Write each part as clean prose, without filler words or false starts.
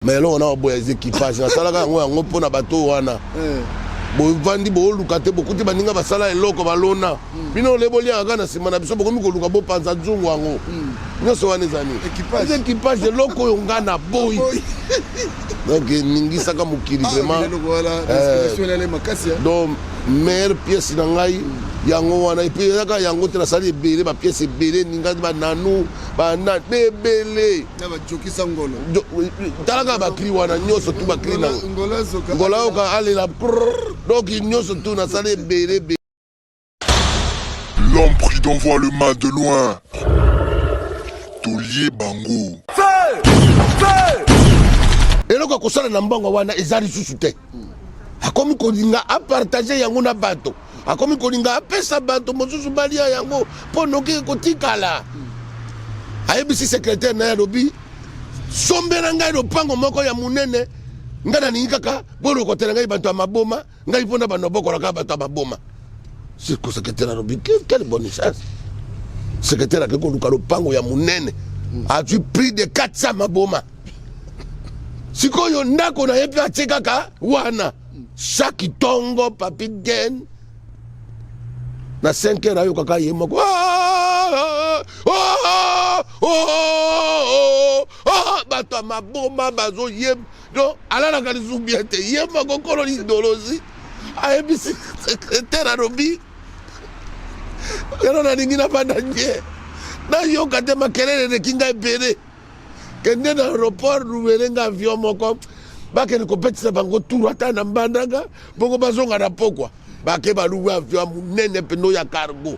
Mais eloko na oboya eza équipage. Nasalaka yango yango mpo na bato wana. Bovandi booluka te, bokuti baninga basala eloko balona. Bino ole boliaka kaka na nsima na biso, bokomi koluka bopanza nzungu yango. Nyonso wana eza nini? Équipage. Eza équipage, eloko oyo nga na boyi. Donc eningisaka mokili vraiment. Eloko wana, inspiration elale makasi, hein. Donc meilleure pièce na ngai yango wana. Et puis ezaka yango te, nasali ebele, bapièce ebele eninga bananu bana ebele. Na bajokisa ngolo. Talaka bacri wana nyonso tu, bacri na ngolo azoka. Ngola oka alela prrr. Donc nyonso tu nasali ebele ebele. L'homme prudent voit le mal de loin. Taulier Bango. Eloko ya kosala na mbongo wana eza lisusu te. Akomi kolinga apartage yango na bato, akomi kolinga apesa bato mosusu balia yango mpo noki ekotikala. Ayebisi secrétaire na ye, alobi: "Sombela ngai lopango moko ya monene. Ngai nalingi kaka bolokotela ngai bato ya maboma, ngai mpona bando bokola kaka bato ya maboma." Siko secrétaire alobi: "Quelle bonne chance." Secrétaire akei koluka lopango ya monene, azwi prix de 400 maboma. Sikoyo ndako na ye mpe atie kaka wana. Chaque ntongo, Papi Gen na 5 heures ayokaka ye moko: "Ah, ah, oh, oh, bato ya maboma bazoyemba." Donc alalaka lisusu bien te. Ye moko nkolo idéologie ayebisi secrétaire, alobi: "Yano nalingi navanda nye, nayoka te makelele eleki ngai ebele. Kende na aéroport, louer nga avion moko, bakende kopetisa bango tour ata na Mbandaka, bongo bazonga na pokwa." Bake balouer avion ya monene mpenza oyo ya cargo.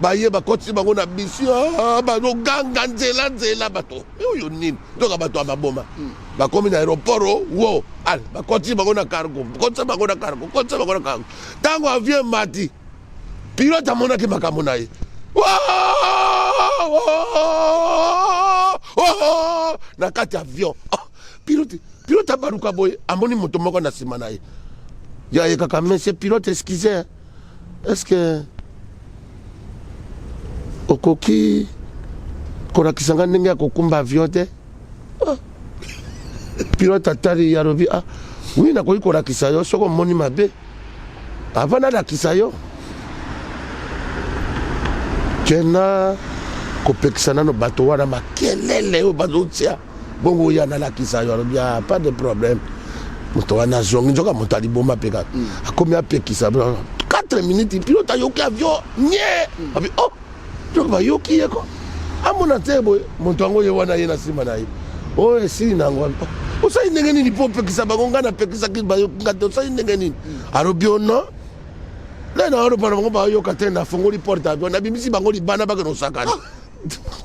Baye, bakotisi bango na bisi, ah, bazoganga nzela nzela. Bato oyo nini? Nzoka bato ya maboma. Bakomi na aéroport wo ale, bakotisi bango na cargo, kotisa bango na cargo, kotisa bango na cargo. Ntango avion emati, pilote amonaki makambo na ye na kati avion. Oh, pilote abaluka boye, amoni moto moko na nsima na ye. Ya ye kaka: "Monsieur pilote, excusez, est ce que okoki kolakisa nga ndenge ya kokumba avion te?" Ah. Pilote atali ye, alobi: "Ah oui, nakoki kolakisa yo. Soki omoni mabe, avant nalakisa yo, kena kopekisa nano bato wana makelele oyo bazotia, bongo oya nalakisa yo." Alobi: "Ah, pas de problème." Moto wana azongi, nzoka moto aliboma mpe kaka. Akomi apekisa 4 minutes, pilote ayoki avion nye abi. Oh, donc bayoki ye ko amona te boye. Moto yango ye wana, ye na nsima na ye oyo esili na yango: "Osali ndenge nini mpo opekisa bango? Ngai napekisaki, bayoki nga te. Osali ndenge nini?" Alobi: "O non, nde na oloba na bango, bayoka te. Nafongoli porte avion, nabimisi bango libanda, bakende osakana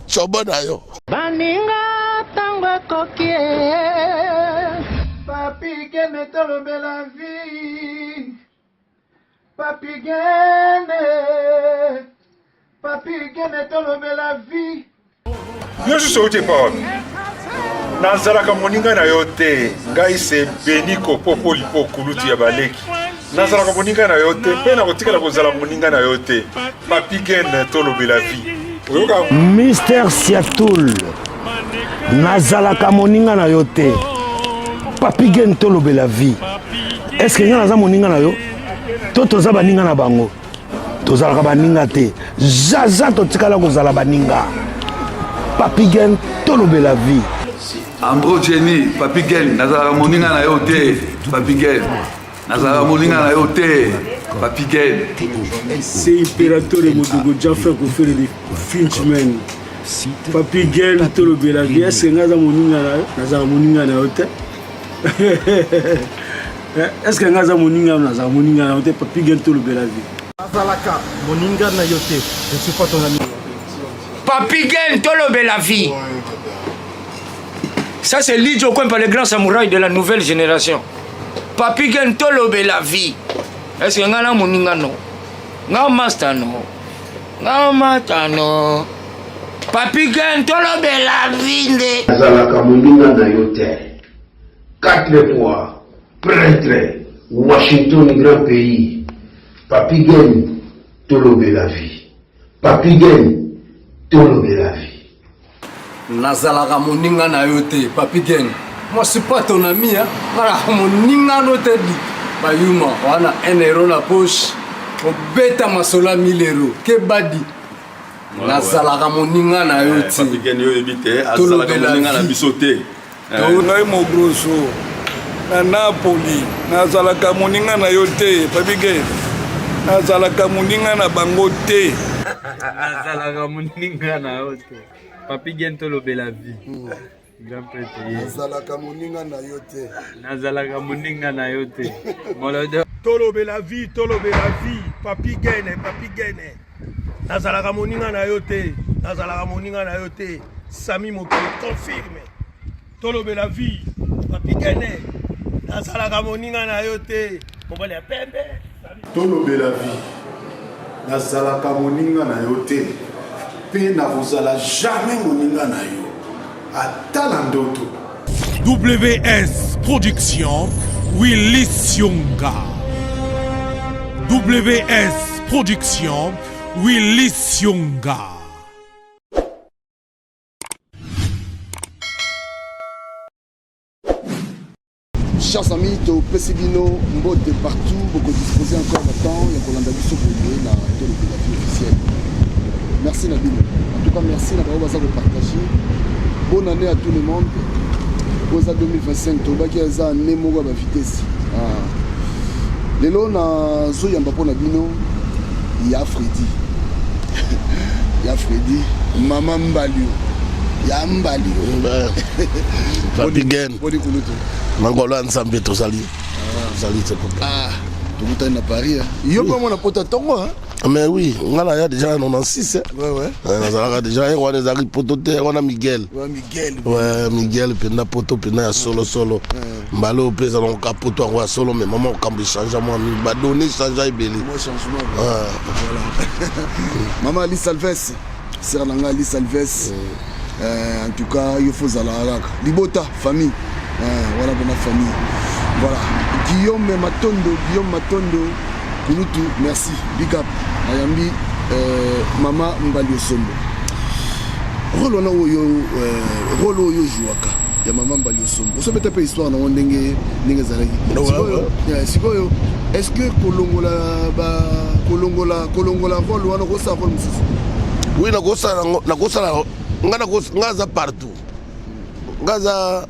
cobo na yo." Baninga, ntango ekoki. Papi Gene, tolobela vie. Papi Gene, Papi Gene, tolobela vie. Yo susu outi epa wapi? Nazalaka moninga na yo te. Ngai se Beni Kopopo Lipo, kulutu ya baleki. Nazalaka moninga na yo te, mpe nakotikala kozala moninga na yo te. Papi Gen, tolobela vie, oyoka. Mister Siatul, nazalaka moninga na yo te. Papi Gen, tolobela vie. Est-ce nga naza moninga na yo to toza baninga na bango? Tozalaka baninga te. Zaza, totikala kozala baninga. Papi Gen, tolobela vie. Ambro Jenny, Papi Gen, nazalaka moninga na yo te. Papi Gen, nazalaka moninga na yo te. Papi Gen. C'est Imperatore Modogo Jaffer Kofere de Finchman. Papi Gen, tolobela vie. Est-ce que nga aza moninga na yo? Nazala moninga na yo te. Est-ce que nga aza moninga? Nazala moninga na yo te. Papi Gen, tolobela vie. Nazalaka moninga na yo te. Je suis pas ton ami. Papi Gen, tolobela vie. Ça, c'est Lidjo Kwempa, le grand samouraï de la nouvelle génération. Papi Gen, tolobela vie. Est-ce que nga na moninga no? Nga master no? Nga mata no? Papi Gen, tolobela vie nde. Nazalaka moninga na yo te. Quatre fois prêtre, Washington grand pays. Papi Gen, tolobela vie. Papi Gen, tolobela vie. Nazalaka moninga na yo te. Papi Gen. Moi suis pas ton ami hein. Nga na moninga no te di. Bayuma wana 1 euro na poche. Obeta masolo ya 1000 euro. Kebadi. Nazalaka moninga na yo ti. Papi Gen yo oyebi te azalaka moninga na biso te. Ngai mogroso na Napoli nazalaka moninga na yo te Papi Gen. Nazalaka moninga na bango te. Nazalaka moninga na yo te. Papi Gen tolobela vie. Grand prêtre ye. Nazalaka moninga na yo te. Nazalaka moninga na yo te. Molodo. Tolobela vie, tolobela vie. Papi Gene, Papi Gene. Nazalaka moninga na yo te. Nazalaka moninga na yo te. Sami Mokili confirme. Tolobela vie. Papi Gene. Nazalaka moninga na yo te. Mobali ya pembe. Tolobela vie. Nazalaka moninga na yo te pe nakozala jamais moninga na yo ata na ndoto. WS Production Willy Sionga WS Production Willy Sionga. Chers amis, topesi bino mbote partout, boko disposer encore na temps ya kolanda biso boye na tolobela vie officielle. Merci na bino. En tout cas, merci na bango baza ko partager. Bonne année à tout le monde. Oyo eza 2025, tolobaki eza année moko ya ba vitesse. Ah. Lelo nazoyamba mpo na bino ya Freddy. ya Freddy, mama Mbalio. Ya Mbalio. Papi Gen. Boni kulutu. Na ngolo ya Nzambe tozali. Tozali te papa. Ah, tokutani na Paris. Yo mpe mwana pota tongo hein? Mais oui, nga na ya déjà na 96. Hein? Ouais ouais. Eh, nazalaka déjà ye wana ezalaki poto te wana Miguel. Ouais Miguel. Ouais Miguel mpenza poto mpenza ya solo solo. Mbala oyo mpe ezalaka ka poto yango ya solo mais mama okambo echange mwa mingi ba données echange ebele. Mwa changement. Ouais. Voilà. Mama Alice Alves. Sœur na nga Alice Alves. Euh, en tout cas, il faut zala kaka. Libota, famille. Euh, voilà pour ma famille. Voilà. Guillaume Matondo, Guillaume Matondo, Kulutu, merci. Big up. Ayambi euh, Mama Mbali Osombo. Rôle wana oyo euh, rôle oyo jouaka ya mama Mbali Osombo. Osobeta pe histoire na ngo ndenge ndenge ezalaki. Sikoyo, sikoyo est-ce que kolongola ba kolongola kolongola rôle wana okosala rôle mosusu? Oui, nakosala nakosala nga nga aza partout. Nga aza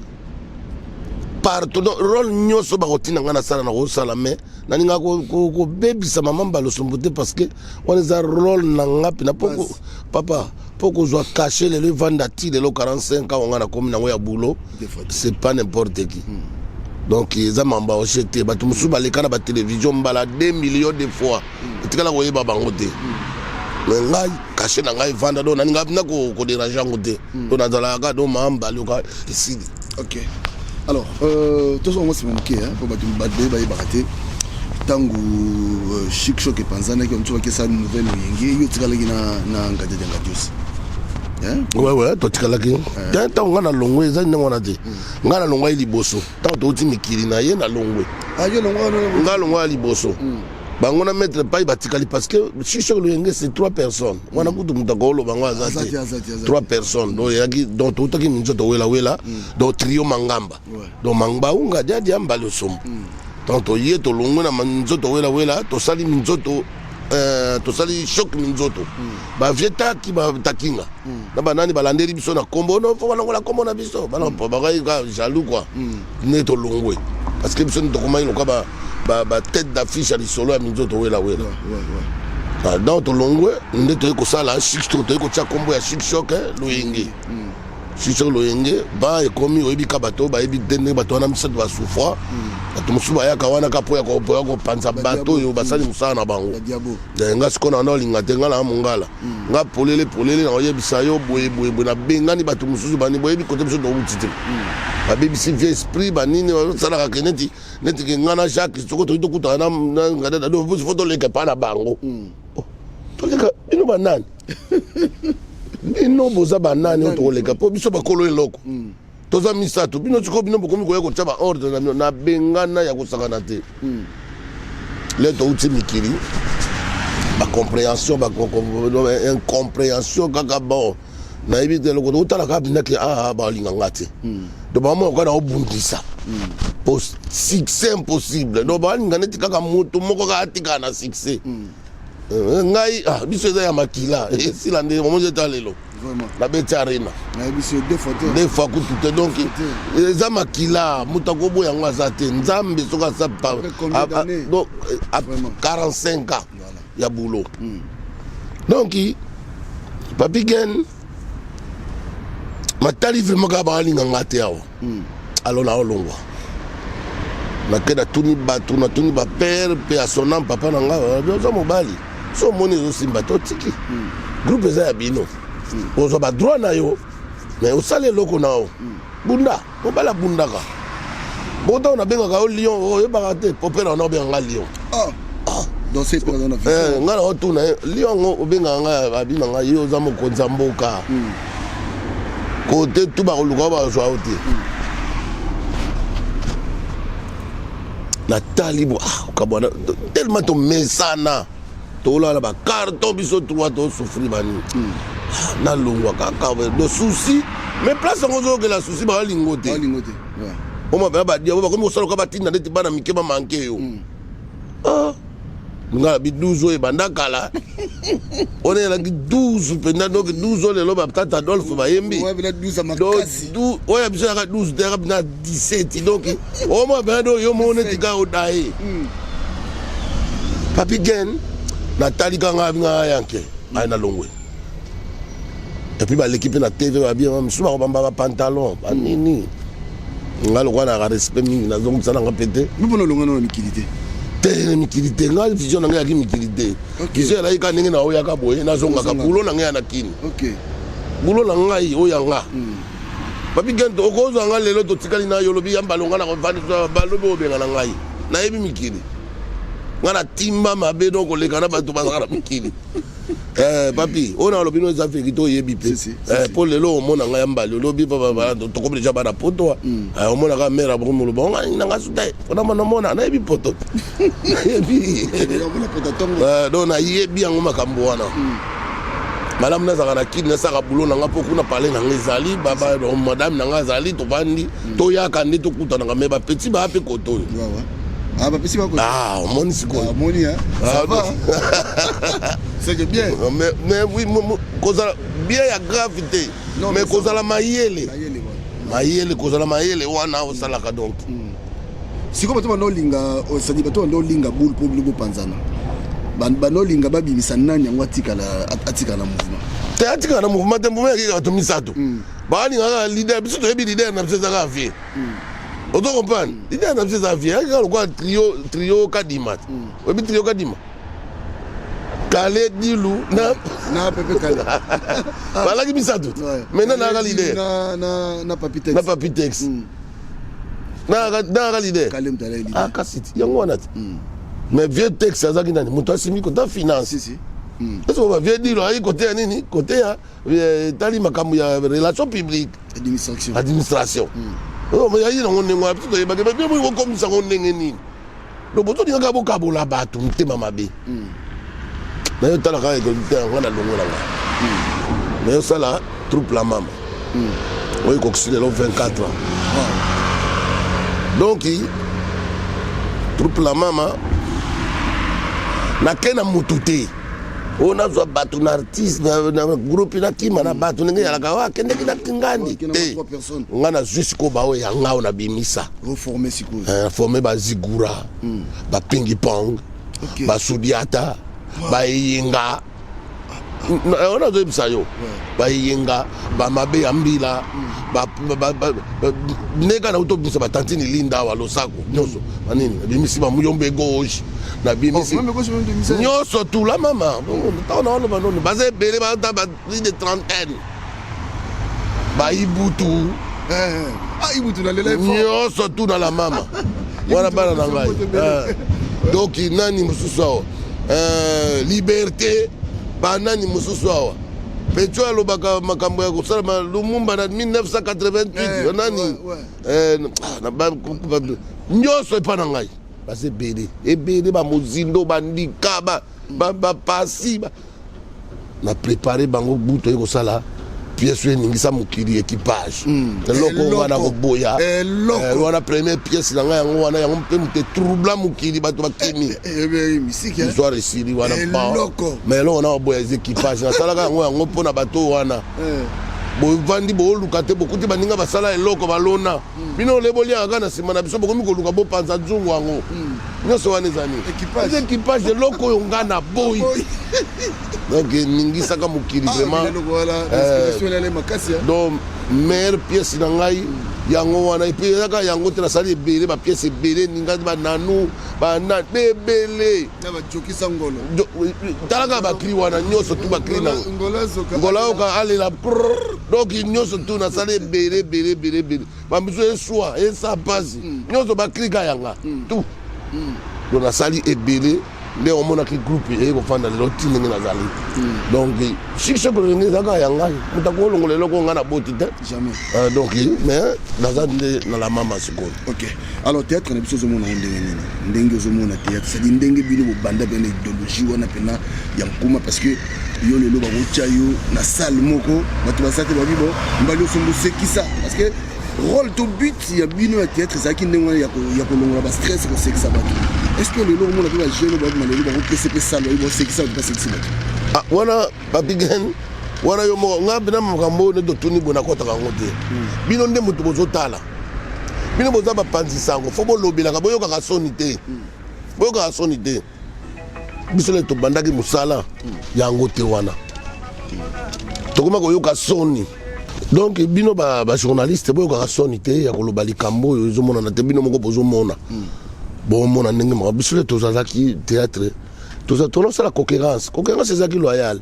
partout donc rôle nyonso bakotinda nga nasala nakosala mais nalingaka kobebisa mama Mbalosombo te parce que wana eza rôle na nga mpena papa mpo kozwa cachet lelo evanda ti lelo 45 ans nga nakomi nango ya boulot c'est pas n'importe qui donc eza mamba oche te bato mosusu baleka na batelevizio mbala 2 millions de fois etikala koyeba bango te mais ngai cachet na ngai evanda donc nalinga na koderange yango te donc nazalaka donc mamba lioka esili. Ok alors euh, tozonga ngo nsima moke mpo bato bato bayebaka te ntango euh, chic choc epanzanaki bamosusu bakesa nouvelle oyenge yo otikalaki na, na ngadiadia ngadios ouais ouais totikalaki te ntango ngai nalongwe eza ndenge wana te ngai nalongwaki liboso ntango touti mikili na ye nalongwe ngai alongwa ya liboso bango na maître pai batikali parce que chic choc loyenge c'est trois personnes wana kutu moto akoloba ngo aza te trois personnes donc eyaki donc toutaki minzoto welawela donc trio mangamba donc mangbaunga diadia mbali osombo donc toye tolongwe na minzoto welawela tosali minzoto euh, tosali choc minzoto bavie taki batakinga na banani balandeli biso na kombo no fo balongola kombo na biso bakai jaloux quoi nde tolongwe parce que biso tokomaki loka ba, ba tête d'affiche ya lisolo ya minzoto welawela. Ah, donc tolongwe nde toyei kosala chic choc toyei kotya kombo ya chic choc loyenge chic choc loyenge ba ekomi oyebi ka bato bayebi te ndenge bato wana misato basufra bato mosusu bayaka wana ka mpo ya kopanza bato oyo basali mosala na bango. Nga sikoyo na olinga te nga na mongala nga polele polele na oyebisa yo boye boye boye nabengani bato mosusu bani boyebi kote biso towuti te babebisi vie esprit banini basalaka ke neti neti ke nga na Jacques soko toki tokutana na fo toleka epai na bango. Toleka bino banani bino boza banani oyo tokoleka mpo biso bakolo eloko toza misato bino sikoyo bino bokomi koya kotya baordre na bino nabengana ya kosakana te. Le touti mikili bacompréhension incompréhension kaka bon Nayebi te eloko otala kaka mpendaki aa balinga nga te. Donc bamona kaka naobundisa po succès impossible. Donc balinga neti kaka moto moko kaka atikala na succès. Ngai biso eza ya makila esila nde momonzi eta lelo nabeti arena deux fois kutu te. Donc eza makila, moto akoboya yango aza te. Nzambe soki aza donc 45 ans ya boulot. Donc Papi Gen matali vraiment kaka balinga nga te awa. Alors naolongwa, nake natuni bato, natuni bapère mpe ya sonam papa na nga, oza mobali, so omoni ezosimba te, otiki groupe eza ya bino, ozwa badroit na yo, mais osala eloko na yo, bunda. Mobali abundaka bongo. Ntango nabengaka yo lion, oyebaka te popela wana obengaka nga lion. Nga na otuna ye lion yango obengaka nga, abi na ngai yo oza mokonzi ya mboka, kote tu bakoluka yo bazwa yo te. Natali bo okabwana tellement tomesana, tolala bacarton biso trois, tosouffrir banini, nalongwa kaka do souci. Mais place yango ozokela souci, balingo te, omapena badia bakomi kosala oka batinda neti bana mike bamanke yo. Nga bi 12 oyo ebanda kala wana elaki 12 mpenza. Donc 12 oyo lelo batata Adolphe bayembi oyo ya biso yaka 12 te, yaka mpena 17. Donc omwa mpena do yo moko neti kaka odaye. Papi Gen natali kanga nga yanke aye nalongwe. Et puis baleki mpe na TV babia misusu bakobamba bapantalon banini. Nga lokola naka respect mingi, nazongisa nanga mpe te. Mpona olonga na mikili te? Te, mikili te. Nga vision na ngai yaki mikili te. Vision elaki kaka ndenge naoyaka boye, nazongaka bulo na ngai ya na kini, bulo na ngai oyo ya nga. Papi Gente, okozwa nga lelo, totikali na yo, olobi ya mbalonga na kovandi, balobi obenga na ngai, nayebi mikili. Nga natimba mabe, donc koleka na bato bazalaka na mikili. Papi oyo nalobi no eza vérité, oyebi mpe mpo lelo omona ngai ya mbali, olobi tokomi deja bana poto, omonaka mare akomoloba ngai nanga su te mpona namona nayebi poto, nayebi. Donc nayebi yango makambo wana. Malamu nazalaka na kini, nasalaka bulo na nga mpo kuna pale na nga ezali, madame na nga azali, tovandi, toyaka nde tokutanaka. Mais bapeti baya mpe koto oyo. Omoni sikoyo. Mais oui, kozala bien ya grave te, mais kozala mayele, mayele, kozala mayele wana osalaka donc. Sikoyo bato bandolinga, c'est-à-dire bato bandolinga boule mpo bino bopanzana, bandolinga babimisa nani yango atikala na mouvement? Te, atikala na mouvement te. Mouvement yakika bato misato balinga kaka leader. Biso toyebi leader na biso eza kaka vie, ozo comprendre? Leader na biso eza vie, ayaki kaka lokola trio Kadima. Oyebi trio Kadima? Kale Dilu na na Pepe Kale. Balaki misato. Maintenant nayaka leader. Na Papi Tex. Na Papi Tex nayaka leader. Ah, kasi yango wana te. Mais vieux Tex azalaki nani? Moto asimbi kota finance. Ese ba vieux Dilu ayaki kote ya nini? Kote ya etali makambo ya relation publique. Administration. Administration yayi nango ndenge wana. Biso toyebaki me bino bokomisa yango ndenge nini? Donc bozolingaka bokabola bato, motema mabe. Nayo talaka te, nga na longo na nga, nayosala troupe la mama oyo ekokisi lelo 24 ans. Donc troupe la mama nake na mutu te oyo nazwa bato na artiste na groupe, nakima na bato ndenge ezalaka oyo akendeki na kingandi te. Nga nazwi sikoyo baoyo ya nga oyo nabimisa, forme bazigura, bapingi pong, basudiata, baeyenga oyo nazoyebisa yo, baeyenga, bamabe ya mbila, ndenge nauti obimisa batantine Linda awa, losako nyonso banini, nabimisi bamuyombe gauche, nabimisi nyonso tula mama. Ntango na oloba noni, baza ebele, bata ba plus de trentaine, baibutu nyonso tu na la mama wana, bana na ngai. Donc nani mosusu awa? Liberté, banani mosusu awa? Petio alobaka makambo ya kosalama Lumumba na 1988, nani nyonso epa na ngai, baza ebele ebele, bamozindo, bandika, bapasi. Na prépare bango butu oye kosala. Pièce oyo eningisa mokili, équipage. Eloko wana koboya wana, première pièce na ngai yango wana, yango mpe moto etroubla mokili, bato bakimi, histoire esili wana. Mais eloko wana koboya eza équipage. Nasalaka yango yango mpona bato wana bovandi booluka te, bokuti baninga basala eloko balona, bino ole boliaka kaka na nsima na biso, bokomi koluka bopanza nzungu yango nyonso. Wana eza nini? Eza équipage, eloko oyo nga na boyi. Donc eningisaka mokili vraiment. Donc meilleure pièce na ngai yango wana. Et puis ezaka yango te, nasali ebele, bapièce ebele eninga, bananu bana ebele. Talaka bacri wana nyonso tu, bacri na ngola oyoka alela. Donc nyonso tu nasali ebele ebele ebele ebele, bamisu eswa esa mpasi nyonso, bacrika yanga tout. Donc nasali ebele nde omonaki groupe eye kofanda lelo ti ndenge nazali. Donc succès kolenge ezaka ya ngai, moto akolongola eloko ngai naboti te. Donc mais naza nde na la mama sikoyo. Ok, alors théâtre na biso ozomona ngo ndenge nini? Ndenge ozomona théâtre, c'est-à-dire ndenge bino bobanda mpena idéologie wana mpena ya nkuma, parce que yo lelo bakotya yo na salle moko, bato baza te, babi bo mbali osombo osekisa, parce que rôle to but ya bino ya théâtre ezalaki ndenge wana ya kolongola bastress, kosekisa bato. Est ce que lelo omona mpe bajeune babima lelo bakopesa mpe salle, bayi bosekisa bato, basekisi bato? Ah, wana papigen wana yo moko nga mpena makambo oyo nde totuni boye, nakɔtaka yango te. Bino nde moto bozotala, bino boza bapanzi sango, fo bolobelaka, boyokaka soni te, boyokaka soni te. Biso nde tobandaki mosala yango te wana tokoma koyoka soni. Donc bino bajournaliste boyokaka soni te ya koloba likambo oyo ezomonana te. Bino moko bozomona, bomona ndenge makambo. Biso nde tozalaki théâtre, tozosala concurrence, concurrence ezalaki loyale.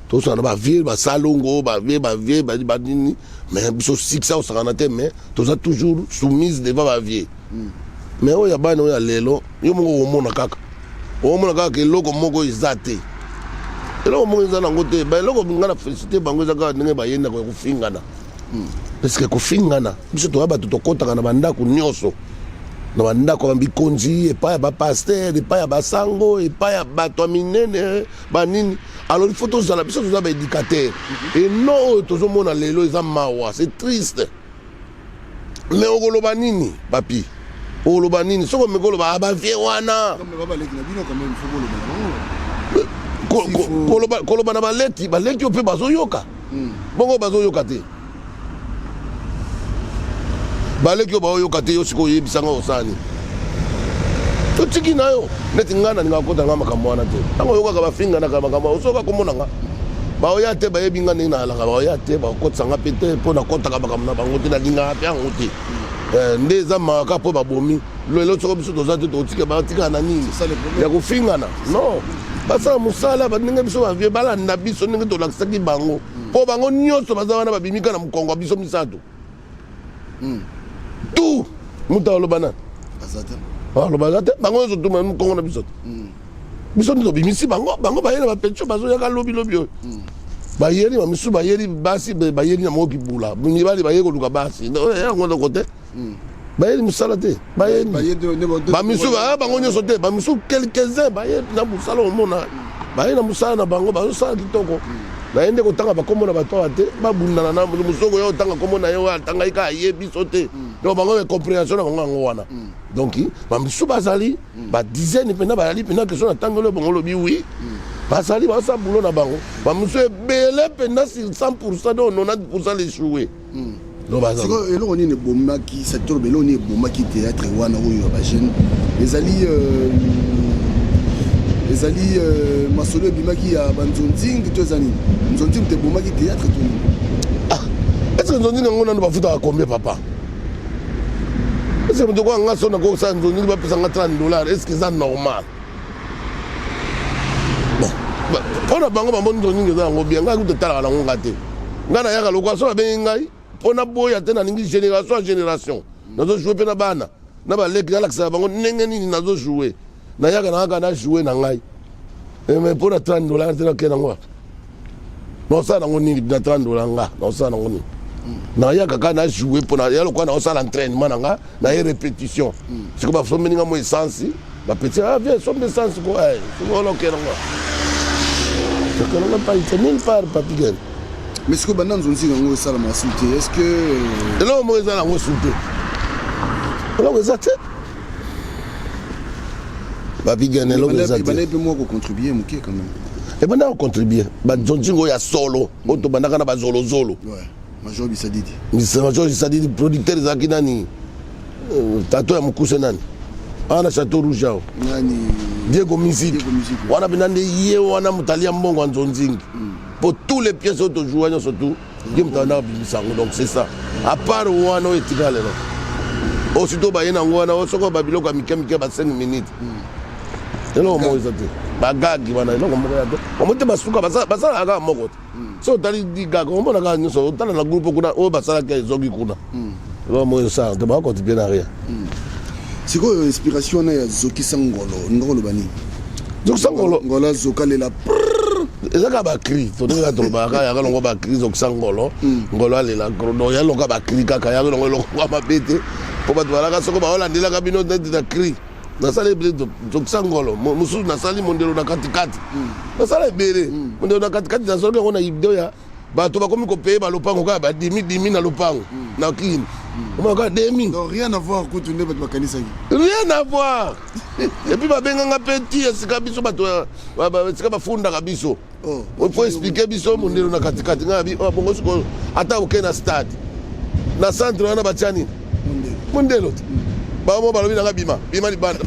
Tozosala na bavieux basalongo, bavieux bavieux banini, mais biso succès osakana te, mais toza toujours soumise devant bavieux. Mais oyo ya bana oyo ya lelo, yo moko okomona kaka, okomona kaka eloko moko eza te, eloko moko eza nango te. Baeloko nga na félicité bango eza kaka ndenge bayendaka ya kofingana, parce que kofingana, biso toya bato tokɔtaka na bandako nyonso, na bandako ya bikonzi, epai ya bapasteur, epai ya basango, epai ya bato ya minene banini. Alors il faut tozala, biso toza baéducateur et non oyo tozomona lelo eza mawa, c'est triste. Mais okoloba nini, papi? Okoloba nini soki omeki oloba bavieux wana? Koloba na baleki, baleki oyo mpe bazoyoka bongo, bazoyoka te. Baleki oyo baoyoka te, yo sikoyo oyebisanga osala nini? Totiki na yo neti ngai nalingaka kota nga makambo wana te. Ntango oyokaka bafinganaka makambo, osoka komona nga baoya te, bayebi nga ndenge nalaka, baoya te, bakotisa nga mpe te, mpo nakotaka makambo na bango te, nalingaka mpe yango te. Nde eza mawaka mpo babomi lelo. Soko biso toza te, totika batikala na nini ya kofingana? Non, basala mosala ndenge biso bavieux balanda biso, ndenge tolakisaki bango, mpo bango nyonso baza wana babimika na mokongo ya biso misato tu. Moto aloba nani? Aloba aza te. Bango nyonso tu mokongo na biso te, biso nde tobimisi bango. Bango bayeli na bapension, bazoyaka lobilobi oyo bayeli bamisusu, bayeli basi, bayeli na moko kibula, mibali baye koluka basi yango ndoko te, bayeli mosala te. Bayeli bamisusu, bango nyonso te, bamisusu quelques-uns baye na mosala. Omona baye na mosala na bango, bazosala kitoko. Naye nde kotanga bakombo na bato awa te, babundana na mosoko ya otanga kombo na ye oyo atangai kaka ye biso te. Donc bango compréhension na bango yango wana. Donc bamisusu bazali badizaine mpena, bazali mpena question na ntango oyo bango olobi oui, bazali basala boulot na bango. Bamisusu ebele mpena sur 100 %, donc 90 % l'échoué. Sikoyo eloko nini ebomaki toloba, eloko nini ebomaki théâtre wana oyo ya bajeune? Ezali masolo ebimaki ya banzonzingi to eza nini? Nzonzingi te ebomaki théâtre to nini? Est ce que nzonzingi yango nano bafutaka combien, papa? Est ce que moto koyanga so nakosala nzonzingi bapesanga 30 $? Est ce que eza normal? Bon, mpo na bango bamoni nzonzingi eza yango bien. Ngai kuta etalaka nango nga te. Ngai nayaka lokwa so babengi ngai mpo naboya te. Nalingi génération ya génération, nazojoue mpe na bana na baleki, nalakisaka bango ndenge nini nazojoue. Nayaka na kaka najoue na ngai, mais mpo na 30 $ te, nakende nango, naosala nango nini? Na 30 $ nga naosala nango nini? Nayaka kaka najoue mpo ya lokwa naosala entraînement na nga, naye répétition. Sikoyo basombeli nga mo essence, bapeti: "Ah, viens, sombe essence." Ko wana okende nango, okende nango pai te, nulle part, papi Gen. Mais sikoyo banda nzonzinga yango esalamaka su te, est ce que euh, eloko moko eza nango su te, eloko eza te, babigene eloko eza te. Ebandaki mpe mwa kocontribue moke quand même. Ebandaka kocontribue banzonzinga oyo ya solo oyo tobandaka na bazolozolo. Major Bisadidi. Major Bisadidi producteur ezalaki nani? Euh, tato ya mokuse nani? Awa na Chateau Rouge awa. Nani? Diego Music. Wana mpenza nde ye wana moto alia mbongo ya nzonzingi. Po tous les pièces oyo tojoua nyonso tout ye moto wana abimisa yango, donc c'est ça. À part wana oyo etikala lelo. Aussitôt baye nango wana soko ba biloko ya mike mike ba 5 minutes. Eloko moko eza te. Bagagi wana eloko moko ya te. Omoni te basuka basalaka kaka moko te. So otali di kaka omona kaka nyonso otala na groupe kuna oyo basalaki ezongi kuna eloko moko ezosala te, bakocontribue na rien. Sikoyo inspiration wana ya zokisa ngolo olinga koloba nini? Zokisa ngolo, ngolo azoka lela. Eza kaka bacri tondenge kaka tolobaka kaka yaka longo bacri zokisa ngolo, ngolo alela, donc ya longo bacri kaka yaka longo eloko ya mabe te, mpo bato balaka soko baolandelaka bino neti na cri. Nasala ebele, zokisa ngolo mosusu, nasali mondelo na katikati, nasala ebele mondelo na katikati, nasolaki yango na idée ya bato bakomi kopeye balopango kaka badimi dimi na lopango na kini, omona kaka demi. Donc rien à voir kutu nde bato bakanisaki. Rien à voir. Et puis babenganga mpe ti esika biso bato esika bafundaka biso, faut expliquer biso mondelo na katikati. Ngai abi bongo sikoyo ata okei na stade na centre wana batya nini mondelo te, bango balobi nanga bima bima libanda.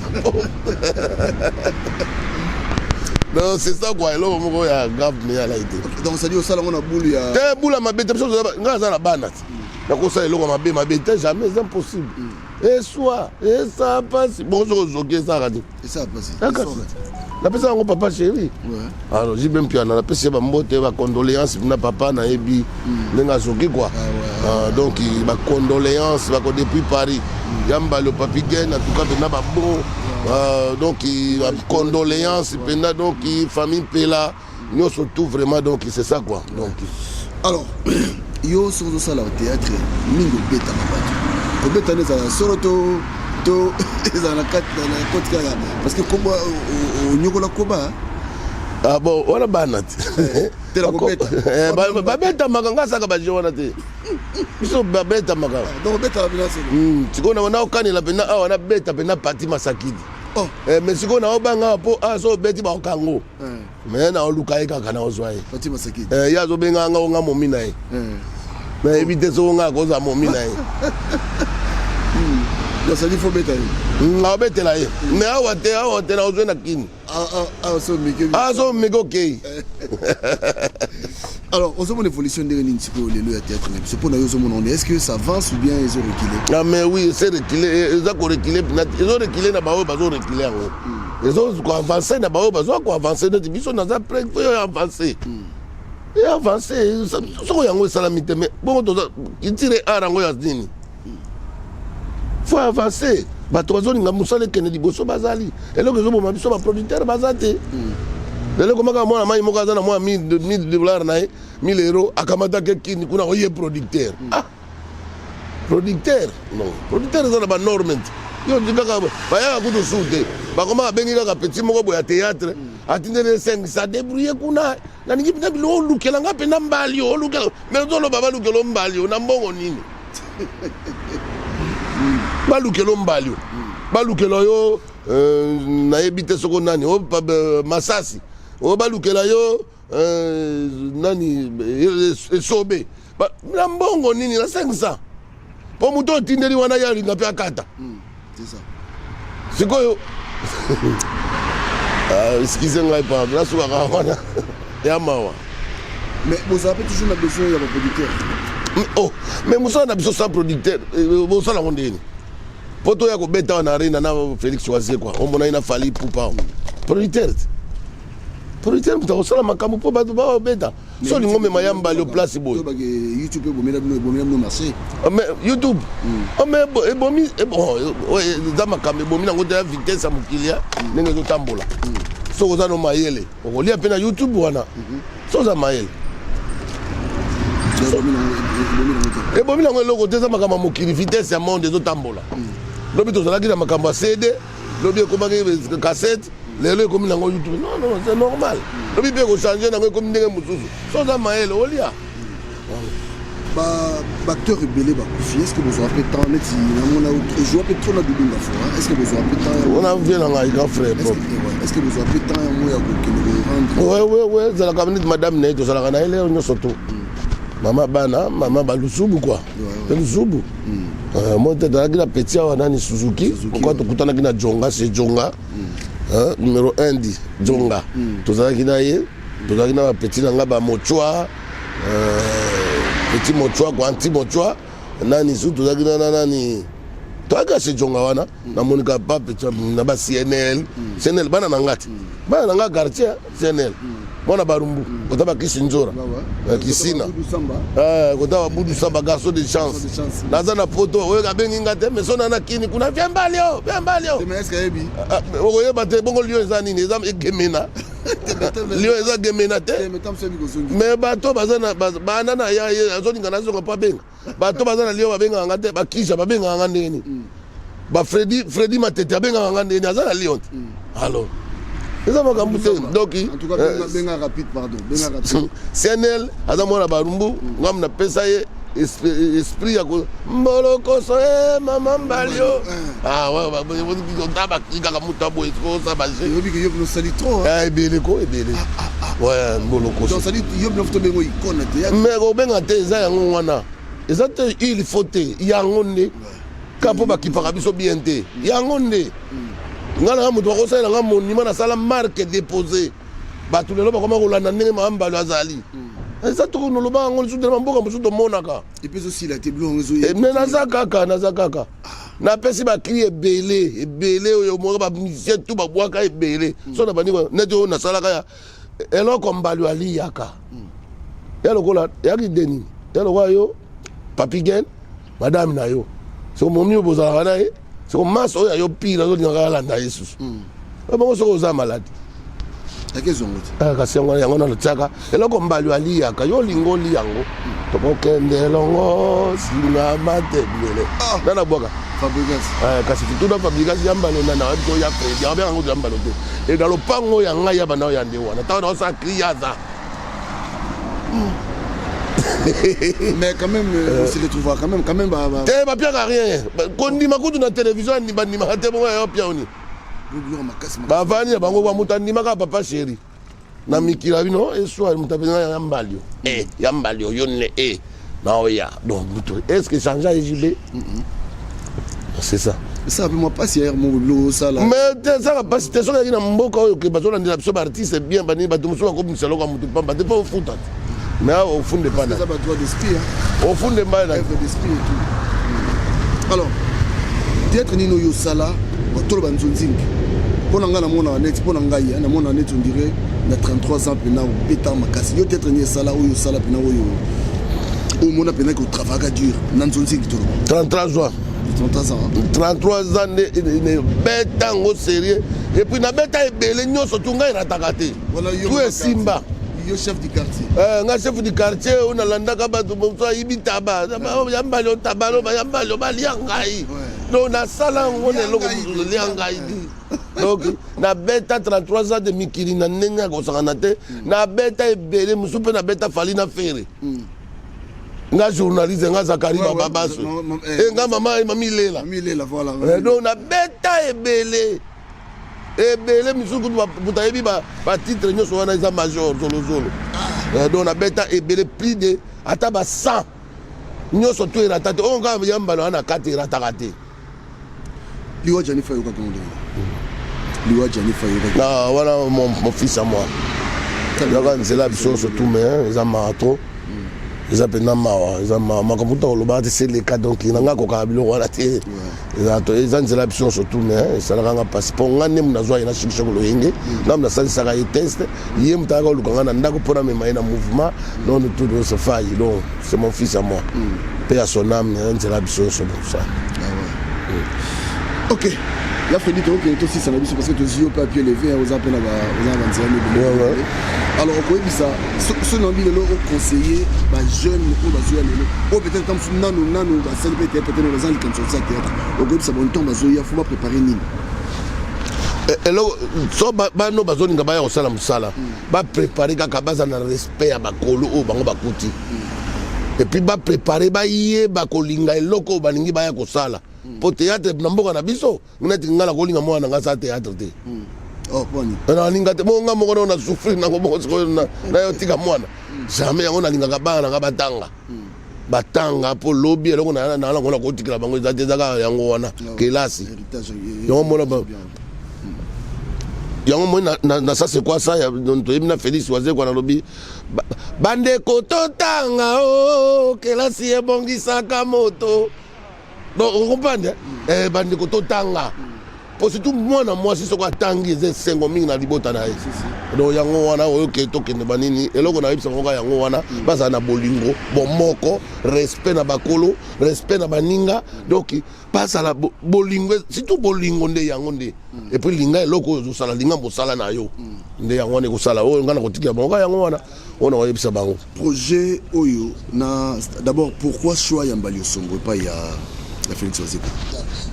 Non, c'est ça quoi, eloko moko ya grave mais alai te. Donc c'est-à-dire osala yango na bulu ya te, bula mabe te. Biso ngai aza na bana te, nakosala eloko mabe mabe te, jamais, c'est impossible. Eswa esa pasi bongo soki ozoki esalaka te. Esala pasi. Napesa yango papa chéri. Alors JB Mpiana, napesi ye bambote, bacondoléance na papa, nayebi ndenge azoki quoi. Ah, donc bacondoléance bako depuis Paris ya mbalo Papi Gen, en tout cas mpena babon, donc bacondoléance mpena, donc famille Mpela nyonso tout vraiment, donc c'est ça quoi, donc. Alors yo soki ozosala théâtre mingi obetaka bato, kobeta nde ezala solo to to ezala na kati na koti kaka parce que koba onyokola koba? Ah bon, wana bana te. Te na kobeta. Babetamaka, nga asaka baje wana te, biso babetamaka. Donc obetaka mpena solo? Sikoyo naokanela mpena awa nabeta mpena pati masakidi. Mais sikoyo naobanga awa mpo awa so obeti baokango, mais naoluka ye kaka naozwa ye. Pati Masakidi. Ye azobenga nga onga momi na ye, nayebi te soko nga akozwa momi na ye. Donc ça dit faut beta ye. Naobetela ye mais awa te, awa te, naozwe na kini. Awa so meke. Awa so meke, okei. Alors ozomona évolution ndenge nini sikoyo lelo ya théâtre na biso? Mpo na yo ozomona ngo, est ce que ça avance ou bien ezo reculer? Ah mais oui, c'est reculer, eza koreculer, ezo reculer na baoyo bazo reculer yango, ezo koavance na baoyo bazo koavance. Neti biso naza prêt oyo avance e avance, soko yango esalami te, mais bongo toza kitire art yango ya nini? Faut avancer, bato bazolinga mosala ekende liboso bazali. Eloko ezoboma biso, baproducteur baza te. Lelo ekomaka mwana mai moko aza na mwa 1000 dollar na ye, 1000 euro, akamataki kini kuna oye producteur. Ah, producteur non, producteur eza na banorme te. Yo kaka bayaka kutu su te, bakoma babengi kaka petit moko boye ya théâtre, atindeli ye 500, débrouille kuna. Nalingi mpena biloko olukela nga mpena mbali oyo olukela, mais ozoloba balukela o mbali oyo na mbongo nini? Balukela o mbali oyo, balukela yo nayebi te soko nani o masasi oyo, balukela yo nani esobe na mbongo nini na 500? Mpo moto otindeli wana ye alinga mpe akata. Sikoyo excuse ngai, pardon, nasukaka wana ya mawa. Mais bozala mpe toujours na besoin ya baproducteur? Oh, mais mosala na biso sans producteur bosala yango ndeni? Mpo toya kobeta wana arena na Félix Wazekwa, omona ye na Fally Ipupa, producteur te, producteur moto akosala makambo mpo bato babeta. So olingi omema ya mbali o place boye. YouTube ebomela bino, ebomela bino marché. Mais YouTube, oh, mais ebomi, eza makambo ebomi nango te, ya vitesse ya mokili ya ndenge ezotambola. Soki oza no mayele, okolia mpe na YouTube wana. So oza mayele, ebomi nango eloko te, eza makambo ya mokili, vitesse ya monde ezotambola. Lobi tozalaki na makambo ya CD, lobi ekomaki cassette, lelo ekomi nango YouTube. Non non, c'est normal, lobi mpe ekochange nango, ekomi ndenge mosusu. So oza mayele, olia. Baacteur ebele bakufi, est ce que bozwa mpe temps neti namona ozwa mpe trop na Dudunga fo, est ce que bozwa mpe temps? Ona vie na ngai, grand frère. Est ce que bozwa mpe temps yango ya kokende korendre? Ouais, ezalaka neti madame na ye, tozalaka na ye lero nyonso to mama bana, mama balusubu kua mpe lusubu. Moi te, tozalaki na petit awa nani, Suzuki, pourquoi tokutanaki na Jonga, c'est Jonga numéro 1 di Jonga. Tozalaki na ye, tozalaki na bapetit na nga bamochwa, petit mochwa kwa anti mochwa nani su, tozalaki na nani, toyaki ase Jonga wana. Namonika pape na ba CNL, CNL bana na nga te, bana na nga quartier CNL, mwana Barumbu, kota bakisi nzora kisina, kota babudu samba, garçon de chance. Naza na poto oyo abengi nga te, mais so na kini kuna, vie mbalio, vie mbalio, okoyeba te. Bongo Lion eza nini? Eza egemena, Lion eza gemena te. Mais bato baza bana na ya ye azolinga nazonga mpo abenga bato baza na Lion, babengaka nga te. Bakisha babengaka nga ndenge nini? Bafredi, Fredi Matete abengaka nga ndenge nini? Aza na Lion te. Alors eza makambo te. Donc CNL aza mwana Barumbu, ngamu napesa ye esprit ya mbolokoso e mama mbalio kaka moto aboye osa baje ebele ko ebele mbolokoso. Mais kobenga te, eza yango wana, eza te, il faut te yango nde ka mpo bakipaka biso bien te. Yango nde nga nanga moto bakosalela nga monument, nasala marque déposé, bato lelo bakoma kolanda ndenge mama Mbalo azali. Eza tokonoloba yango lisusu te na bamboka mosusu tomonaka. Mais naza kaka, naza kaka, napesi bacri ebele ebele oyo moka bamusicien tu babwaka ebele. So na bandi neti oyo nasalaka ya eloko Mbalo aliyaka ya lokola yaki deni ya lokola yo Papi Gen, madame na yo, soko momi oyo bozalaka na ye, soko masa oyo ayo pire azolingaka alanda ye susu bongo soki oza maladi. Kasi yango, yango nano tiaka eloko Mbali aliyaka, yo olinga oli yango, tokokende elongo singa matembele na nabwaka. Kasi tuna Fabrigas ya Mbalo na nayebi to ya Fredi abenga yango ya Mbalo te. E na lopango ya ngai ya bana oyo ya nde wana ntango naosala cri aza. Mais quand même, on se retrouvera quand même, quand même. Bah, bah. Te, bapiaka rien, kondima kutu na télévision bandimaka te. Bongo yayo pia oni bavandi na bango kwa moto andimaka papa chéri na mikili ya bino eswa moto apenza ya Mbalio e ya Mbalio yo ne e na oya. Donc moto est ce que change EJB, c'est ça. Esala mpe mwa mpasi ya mo biloko osala. Mais te, ezaka mpasi te. Soki ezalaki na mboka oyo ke bazolandela biso baartiste bien, banini, bato mosusu bakobimisa eloko ya motu pamba te mpo ofuta te. Mais awa ofunde pa na badroit d'esprit. Ofunde mbai na œuvre d'esprit et tout. Alors théâtre nini oyo osala toloba nzonzingi? Mpo na ngai namonaka neti, mpo na ngai namonaka neti on dirait na 33 ans mpena obeta makasi. Yo théâtre nini esala oyo osala mpena oyo omona mpena ke otravaillaka dur na nzonzingi, toloba? 33 ans. 33 ans. 33 ans nde beta yango sérieux. Et puis nabeta ebele nyonso tu, ngai erataka te, tu esimba. Yo chef du quartier. Nga chef du quartier oyo nalandaka bato mosusu ayibi taba ya Mbali, taba ya Mbali balia ngai. Donc nasala yango na eloko mosusu lia ngai te. Donc nabeta 33 ans de mikili na ndenge ya kosangana te. Nabeta ebele mosusu mpe nabeta Fali na Fere. Nga journaliste, nga Zakari Bababaso e nga mama mami Lela. Donc nabeta ebele ebele misusu kutu moto ayebi batitre nyonso wana eza major zolozolo. Donc nabeta ebele, plus de ata ba 100 nyonso to erata te. Oyo kaka ya Mbala wana kati erataka te. Liwa Janifa yokaki ngo ndenge liwa Janifa yokaki? Na wana mon fils à moi, yaka nzela biso nyonso tu. Mais eza mawa trop, eza mpenza mawa, eza mawa. Makambo ta kolobaka te, c'est le cas. Donc na ngai akokaka biloko wana te, eza nzela biso nyonso tu. Mais esalaka nga mpasi mpo nga nde nazwa ye na shikishoko loyenge, nga nasalisaka ye test, ye moto ayaka koluka nga na ndako mpo namema ye na mouvement. Non, tout se faille. Donc c'est mon fils à moi, mpe ya son âme, nzela biso nyonso ça. Ok, ya Fredi, tokokende tosisa na biso parce que tozwi yo mpe à pied levé, oza mpe na banzela mibele. Alors okoyebisa so na mbi lelo, oconseiller bajeune oyo bazoya lelo, oyo peut-être ta mosusu nano nano basali mpe théâtre te, baza na likanisi kosala théâtre, okoyebisa bon ntango bazoya fo baprépare nini? Eloko so bano bazolinga baya kosala mosala, baprépare kaka, baza na respect ya bakolo oyo bango bakuti. Et puis baprépare, bayeba kolinga eloko oyo balingi baya kosala, mpo théâtre na mboka na biso, neti ngai nakolinga mwana na ngai asala théâtre te. Oh, nalinga te. Bongo nga moko nao na souffrir nango bongo sikoyo nayo tika mwana, jamais. Yango nalingaka bana na nga batanga, batanga mpo lobi eloko na nango nakotikela bango eza te, eza kaka yango wana kelasi. Yango mona yango moi na ça c'est quoi ça? Toyebi na Félix Wazekwa, nalobi bandeko totanga o kelasi ebongisaka moto. Donc ocomprendre, eh, bandeko totanga, po surtout mwana mwasi soki atangi eza esengo mingi na libota na ye. Donc yango wana oyoke tokende banini, eloko nayebisa bango kaka yango wana, bazala na bolingo, bomoko, respect na bakolo, respect na baninga. Donc bazala bolingo, surtout bolingo nde yango nde. Et puis linga eloko oyo ozosala, linga mosala na yo nde yango wana ekosala. Oyo ngai nakotikela bango kaka yango wana oyo nakoyebisa bango. Projet oyo na d'abord, pourquoi choix ya Mbali Osongo epai ya Félix Wazekwa?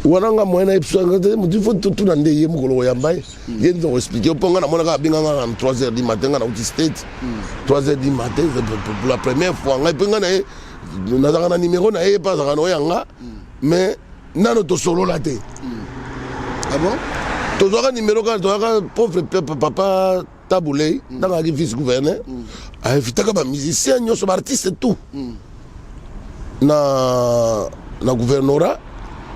Wana nga moyen nayebisa te, motu faut totuna nde ye mokolo koyamba ye, ye nde koexpliquer. Mpo nga namonaka abenganga na 3 heures du matin, nga nauti State, 3 heures du matin pour la première fois. Ngai mpe nga na ye nazalaka na numéro na ye, mpe azalaka na oyo yanga, mais nano tosolola te. Ah bon? Tozwaka numéro kaka, tozwaka pauvre papa Tabulei, ntango azalaki vice gouverneur, ainvitaka bamusicien nyonso, baartiste tout na gouvernorat.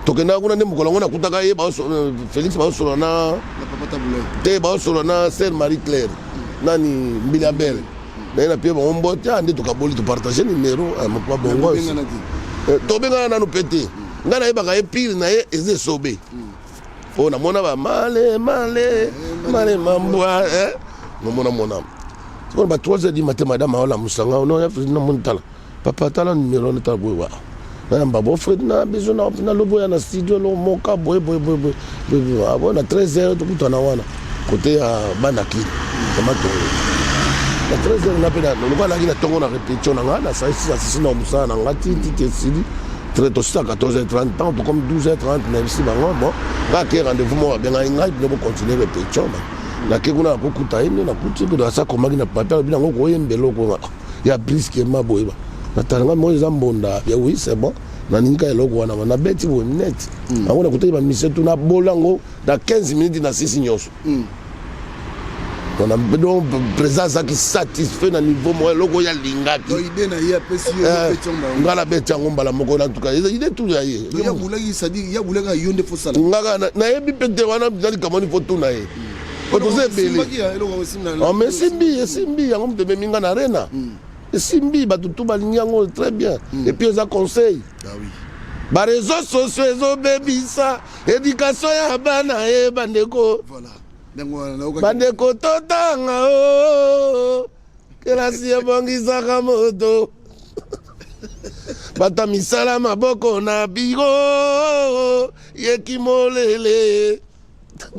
Tokendaka kuna nde mokolo yango nakutaka ye, Félix baosolola na te, baosolola na sœur Marie Claire nani Mbila Bele naye na pie bango mbote. A nde tokaboli, topartage numéro moto bongo, tobengana nanu mpe te. Ngai nayebaka ye pire na ye eza esobe oyo namona bamale male male mambwa, nomona mona sikoyo ba 3 heures du matin, madame aolamusa nga no namoni, tala papa, tala numéro wana, tala boye wa nayamba bo Fred na biso nalobi oya na studio eloko moka boye boye boye boye boye. Na 13 heures tokutana wana kote ya bana kini ya Matongo na 13 heures. Nga mpe lokola nalaki na ntongo na répétition na nga, nasisi na mosala na nga ti ti esili, tosisa 14h30 ntango tokomi 12h30, nayebisi bango bon, nga ke rendez-vous moko abengai ngai, bino bocontinue répétition. Nake kuna, nakokuta ye nde nakuti asa akomaki na papier, alobi nango koyemba eloko ya brusquement boye, natala nga moko eza mbonda ya oui, c'est bon, naningi ka eloko wana, nabeti boye net yango, nakutaki bamusicien tu, nabola yango na 15 minutes na sisi nyonso. Donc président azalaki satisfait na niveau moko, eloko oyo alingaki nga nabeti yango mbala moko. Na tuka idée tout ya ye. Ngaka nayebi mpe te, wana eza likambo nini, faut tuna ye po toza ebele. Mais esimbi, esimbi yango, moto ememi nga na arena, esimbi, bato tu balingi yango très bien. Et puis eza conseil, baréseaux sociaux ezobebisa éducation ya bana ye. Bandeko, bandeko totanga o kelasi ebongisaka moto, bato ya misala maboko na biro yeki molele.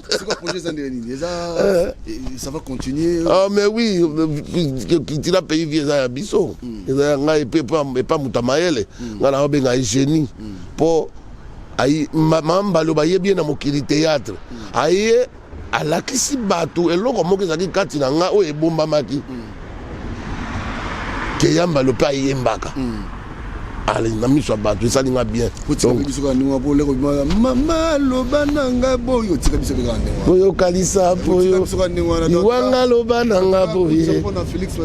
C'est quoi projet eza nini? Eza ça va continuer? Ah mais oui, Cultura Pays Vie eza ya biso, eza ya ngai epa moto ya mayele. Ngai na obenga ye génie, mpo mambalo bayebi ye na mokili théâtre. Aye alakisi bato eloko moko ezalaki kati na ngai oyo ebombamaki, ke yambalo mpe ayembaka ale na miso ya bato, esali nga bien. Otika biso kaka ndenge wana, poleko mama loba na nga boye, otika biso kaka ndenge wana. Boyokalisa boyo liwanga, loba na nga boye,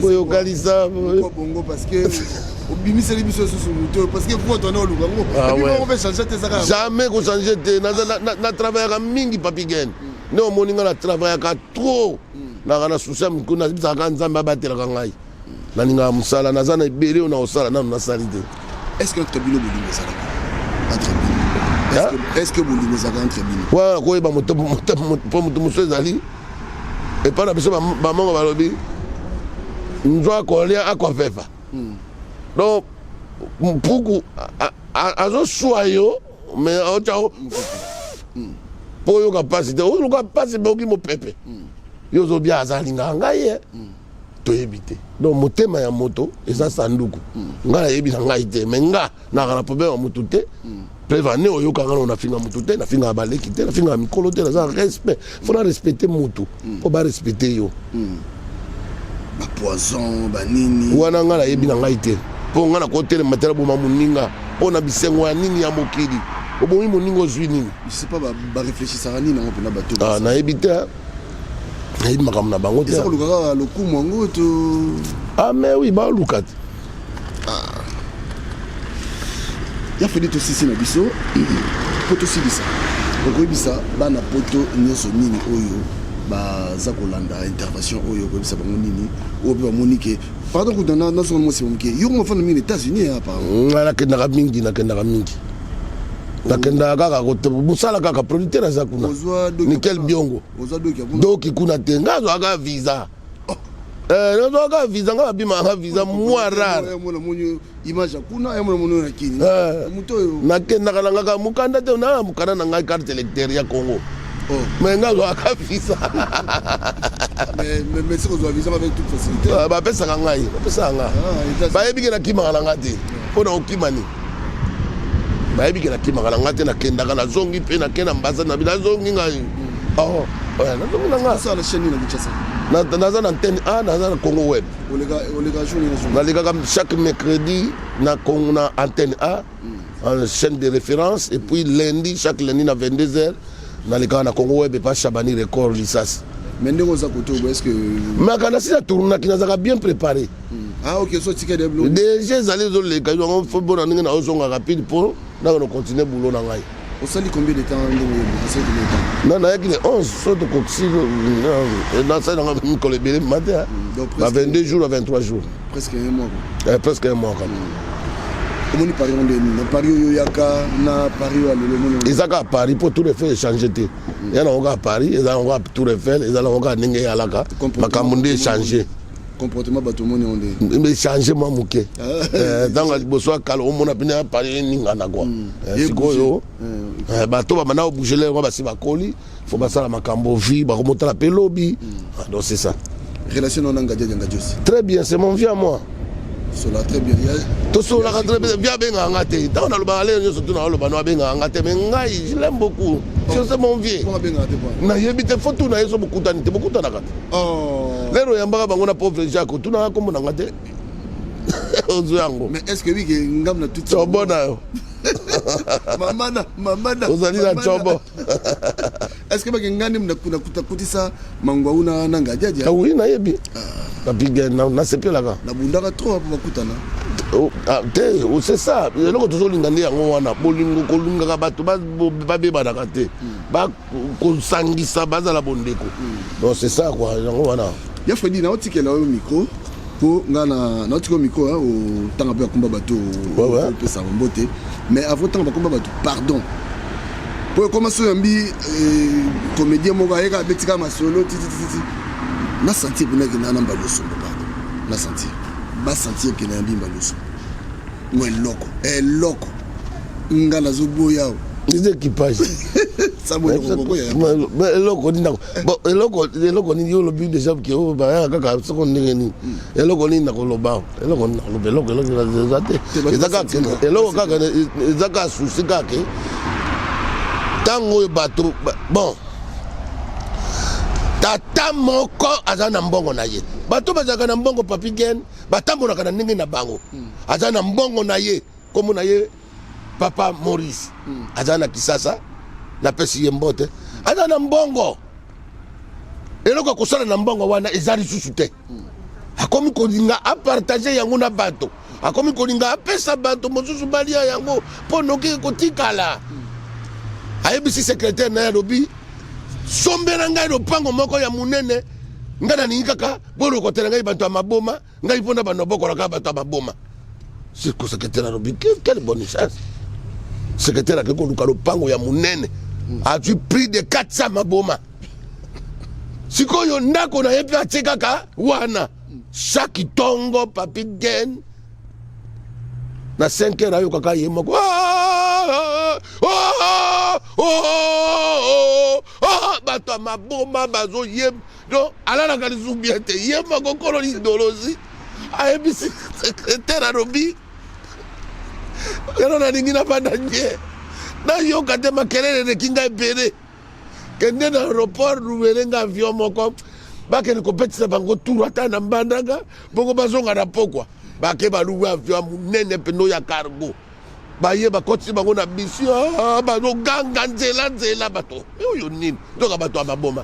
boyokalisa boyo bongo, parce que obimiseli biso susu moto, parce que voix twana oluka ngo mpe change te ezaka. Jamais kochange te. Na travaillaka mingi, Papi Gen, nde omoni nga na travaillaka trop, naka na susi ya mikolo, nabisaka Nzambe abatelaka ngai, nalingaka mosala, naza na ebele oyo na kosala, nano nasali te. Est ce que entre bino bolingo ezalaka entre bino? Est ce que bolingo ezalaka entre bino? Wana koyeba moto mpo moto mosusu ezali epai na biso, bamongo balobi nzwa akolia akoafefa. Donc mpuku azoswa yo, mais aotya mpo oyoka mpasi te, oluka mpasi mpe oki mopepe yo ozobia azalingaka ngai ye, toyebi te. Donc motema ya moto eza sanduku, ngai nayebi na ngai te, mais nga naka na problème ya motu te. Preuve ane oyoka nga nafinga motu te, nafingaka baleki te, nafingaka mikolo te, naza respect, faut na respecte motu mpo barespecte yo. Bapoison banini? Wana ngai nayebi na ngai te. Mpo ngai nakotelema te naboma moninga mpo na bisengo ya nini ya mokili. Obomi moninga ozwi nini? Je sais pas ba réfléchissaka nini yango mpena bato. Ah, nayebi te. Nayebi makambo na bango te. Eza koluka kaka lokumu yango to. Ah mais oui, baluka te. Ah. Ya Freddy tosisi na biso mpo tosilisa okoyebisa bana poto nyonso nini oyo baza kolanda intervention oyo okoyebisa bango nini oyo mpe bamoni ke pardon kuta nazonga mwasi moke yo koma fanda mingi na États-Unis apparemment. Nga nakendaka mingi, nakendaka mingi, nakendaka kaka mosala kaka producteur aza kuna Nickel Biongo doki kuna te nga azwaka visa. Eh, nazwaka visa nga babimaka visa mwa rare. Image ya kuna ya mona mono na kini eh, moto oyo nakendaka na ngaka mokanda te na mokanda na ngai carte électeur ya Congo oh. Mais nga azwaka visa. Ah, bapesaka ngai bapesaka nga ah, bayebi ke nakimaka na nga te mpo na okima nini bayebi ke nakimaka na nga te nakendaka nazongi mpe nake na ambassade na bi nazongi ngai hmm. oh, nazongi na nga naza na antenne a naza na Congo web. Nalekaka chaque mercredi na Congo na antenne A mm. chaîne de référence et puis lundi chaque lundi na 22h nalekaka na Congo web epa Chabani Record Lisasi. Mais ndenge oza kote oyo est-ce que mais akanda si na tournaki nazalaka bien préparé. Ah ok, so tika de blog. Déjà ezali ezoleka yango fo bona ndenge na ozonga rapide mpo nakona continuer boulot na ngai. Osali combien de temps ndenge oyebi? Osali combien de temps? Na nayaki le 11 so tokokisi nasali nanga mikolo ebele ma te ba 22 jours ba 23 jours. Presque un mois quoi. Eh, presque un mois quand même. Omoni Paris ngo ndenge nini? Paris oyo oyaka na Paris oyo ya lelo omoni. Eza kaka Paris mpo Tour Eiffel echange te. Eza nango kaka Paris, eza nango kaka Tour Eiffel, eza nango kaka ndenge eyalaka. Makambo nde echange. Comportement bato omoni yango ndenge. Echange mwa moke. Ntango ya liboso ya kala omona pene ya Paris eningana kua. Sikoyo bato bamanda kobouge lelo basi bakoli fo basala makambo vie bakomotala mpe lobi. Donc c'est ça. Relation na Ngadia Ngadios. Très bien, c'est mon vieux à moi. Sola très bien. Tosolaka très bien, vieux abengaka nga te. Ntango nalobaka lelo nyonso tuna oloba no abengaka nga te, mais ngai je l'aime beaucoup. C'est mon vieux. Nayebi te fo tuna ye so bokutani te, bokutanaka te. Lelo oyambaka bango na pauvre Jacques, otunaka kombo na nga te. Ozwi yango. Mais est-ce que oui que ngam na tout Tsobo na yo. Mama na mama na. Ozali na tsobo. Est-ce que bake ngani na kuna kutakutisa mangwa una na Ngadiadia? Ah oui, nayebi. Papi Gen nasepelaka. Nabundaka trop apo bakutana. Oh, ah, te oh, c'est ça eloko tozolinga nde yango wana bolingo kolingaka bato babebanaka te bakosangisa bazala bondeko donc c'est ça quoi yango wana. Ya Fredi naotikela oyo micro mpo nga naotika oyo micro otanga mpe bakomba bato opesa mbote mais avant otanga bakomba bato pardon mpo ekoma so oyambi comédien moko ayeka abetika masolo titititi na sentir mpena ke na mbali osombo pardon na sentir basentir ke nayambi mbali osombo ngo eloko eloko nga nazoboya awa eza équipage eloko nini eloko eloko nini yo olobi déjà ke oyo bayaka kaka soko ndenge nini eloko nini nakoloba eloko nini nakoloba eloko eloko eza te eza kaka eloko kaka eza kaka souci kaka ke ntango oyo bato bon tata moko aza na mbongo na ye bato bazalaka na mbongo Papi Gen batambolaka na ndenge na bango aza na mbongo na ye kombo na ye papa Maurice aza na Kisasa napesi ye mbote aza na mbongo eloko ya kosala na mbongo wana eza lisusu te akomi kolinga apartage yango na bato akomi kolinga apesa bato mosusu balia yango mpo noki ekotikala ayebisi secrétaire na ye alobi sombela ngai lopango moko ya monene ngai nalingi kaka bolokotela ngai bato ya maboma ngai mpo na bando bokola kaka bato ya maboma siko secrétaire alobi quelle bonne chance secrétaire akei koluka lopango ya monene azwi prix de 400 maboma sikoyo ndako na ye mpe atie kaka wana chaque ntongo Papi Gen na 5 heures ayokaka ye moko bato ya maboma bazoyemba donc alalaka lisusu bien te ye moko nkolo idéologie ayebisi secrétaire alobi yano nalingi navanda nye nayoka te makelele eleki ngai ebele kende na aéroport luwele nga avion moko bakende kopetisa bango tour ata na Mbandaka bongo bazonga na pokwa. Bake baluwe avion ya monene mpenza oyo ya cargo. Baye bakotisi bango na bisi, ah, bazoganga nzela nzela, bato eh, oyo nini? Nzoka bato ya maboma